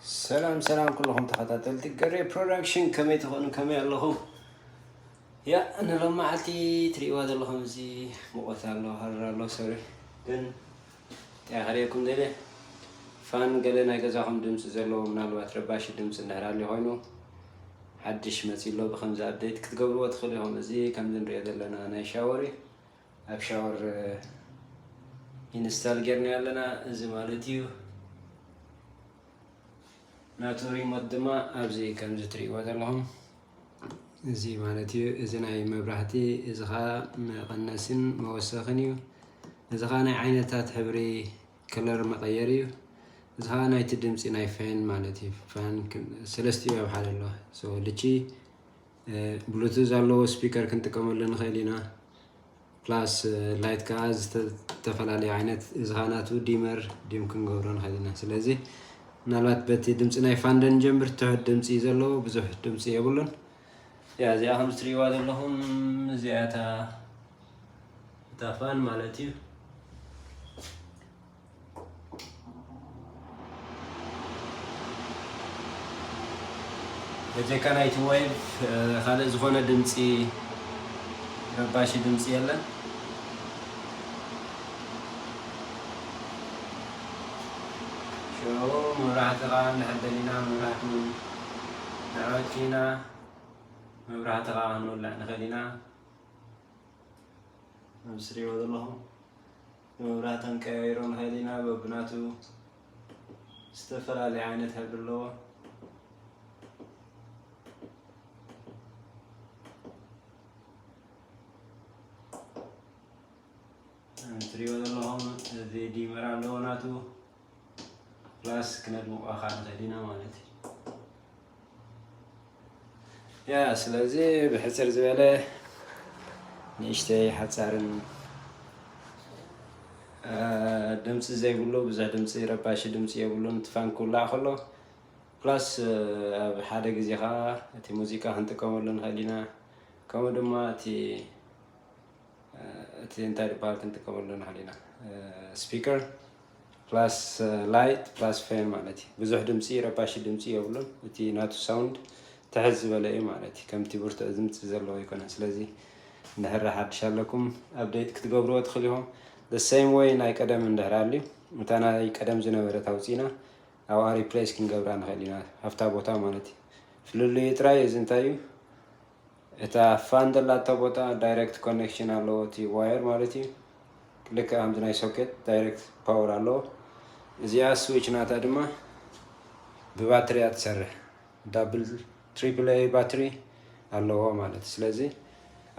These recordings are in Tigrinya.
ሰላም ሰላም ኩልኹም ተኸታተልቲ ገሬ ፕሮዳክሽን፣ ከመይ ትኾኑ? ከመይ ኣለኹም? ያ ንሎም መዓልቲ ትርእይዋ ዘለኹም እዚ ሙቐት ኣሎ፣ ሃረር ኣሎ፣ ሶሪ። ግን እንታይ ክርእየኩም ደልየ፣ ፋን ገለ ናይ ገዛኹም ድምፂ ዘለዎ፣ ምናልባት ረባሺ ድምፂ እንድሕር ኣልዩ ኮይኑ ሓድሽ መፂ ኣሎ። ብኸምዚ ኣፕዴት ክትገብርዎ ትኽእሉ ኢኹም። እዚ ከምዚ ንሪኦ ዘለና ናይ ሻወር እዩ። ኣብ ሻወር ኢንስታል ጌርና ኣለና። እዚ ማለት እዩ ናቱ ሪሞት ድማ ኣብዚ ከምዚ ትርእይዎ ዘለኹም እዚ ማለት እዩ። እዚ ናይ መብራህቲ፣ እዚ ኸዓ መቐነስን መወሰኽን እዩ። እዚ ኸዓ ናይ ዓይነታት ሕብሪ፣ ከለር መቐየሪ እዩ። እዚ ኸዓ ናይቲ ድምፂ ናይ ፋን ማለት እዩ። ፋን ክም-፣ ሰለስቲኡ ኣብ ሓደ ኣለዋ። ሶ ልቺ፣ እ፣ ብሉቱዝ ኣለዎ፣ ስፒከር ክንጥቀመሉ ንኽእል ኢና። ፕላስ፣ እ፣ ላይት ከዓ ዝተ-፣ ዝተፈላለዩ ዓይነት፣ እዚ ኸዓ ናቱ ዲመር ዲም ክንገብሮ ንኽእል ኢና። ስለዚ ምናልባት በቲ ድምፂ ናይ ፋን ዶ ንጀምር፣ ትሑት ድምፂ እዩ ዘለዎ፣ ብዙሕ ድምፂ የብሉን። ያ፣ እዚኣ ከም እትርእይዋ ዘለኹም፣ እዚኣ እታ፣ እታ ፋን ማለት እዩ። በጀካ ናይቲ ዌቭ፣ እ፣ ካልእ ዝኾነ ድምፂ፣ ረባሺ ድምፂ የለን። ሽዑ መብራህቲ ኸዓ እንድሕር ደሊና መብራህቲ ነዕወት ኢና። መብራህቲ ኸዓ ክንወልዕ ንኽእል ኢና። ኣብዚ ትርእይዎ ዘለኹም መብራህቲ ክንቀያይሮ ንኽእል ኢና። በብናቱ ዝተፈላለየ ዓይነት ሕብሪ ኣለዎ። ትርእይዎ ዘለኹም እዚ ዲመር ኣለዎ ናቱ። ፕላስ ክነድምቆ ከዓ ንኽእል ኢና ማለት እዩ። ያ፣ ስለዚ ብሕፅር ዝበለ ንእሽተይ ሓፃርን፣ እ፣ ድምፂ ዘይብሉ፣ ብዙሕ ድምፂ፣ ረባሺ ድምፂ የብሉን። እቲ ፋን ክውላዕ ከሎ ፕላስ፣ እ፣ ኣብ ሓደ ግዜ ከዓ እቲ ሙዚቃ ክንጥቀመሉ ንኽእል ኢና። ከምኡ ድማ እቲ፣ እ፣ እቲ እንታይ ዝበሃል ክንጥቀመሉ ንኽእል ኢና። እ፣ ስፒከር ፕላስ፣ እ፣ ላይት ፕላስ ፋን ማለት እዩ። ብዙሕ ድምፂ፣ ረባሺ ድምፂ የብሉን። እቲ ናቱ ሳውንድ ትሕት ዝበለ እዩ ማለት እዩ። ከምቲ ብርቱዕ ድምፂ ዘለዎ ኣይኮነን። ስለዚ እንድሕር ሓድሽ ኣለኩም፣ ኣፕዴት ክትገብርዎ ትኽእሉ ኢኹም። The same way ናይ ቀደም እንድሕር ኣልዩ፣ እታ ናይ ቀደም ዝነበረት ኣውፂእና ኣብኣ ሪፕሌስ ክንገብራ ንኽእል ኢና፣ ኣብታ ቦታ ማለት እዩ። ፍልልዩ ጥራይ እዚ እንታይ እዩ? እታ ፋን ዘላቶ ቦታ ዳይሬክት ኮኔክሽን ኣለዎ፣ እቲ ዋየር ማለት እዩ። ልክዕ ከምዚ ናይ ሶኬት ዳይሬክት ፓወር ኣለዎ። እዚኣ ስዊች ናታ ድማ ብባትሪ እያ ትሰርሕ። ዳብል፣ ትሪፕል ኤ ባትሪ ኣለዎ ማለት እዩ። ስለዚ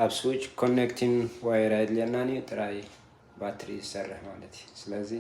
ኣብ ስዊች ኮኔክቲንግ ዋየር ኣየድልየናን እዩ፣ ጥራይ ባትሪ ዝሰርሕ ማለት እዩ። ስለዚ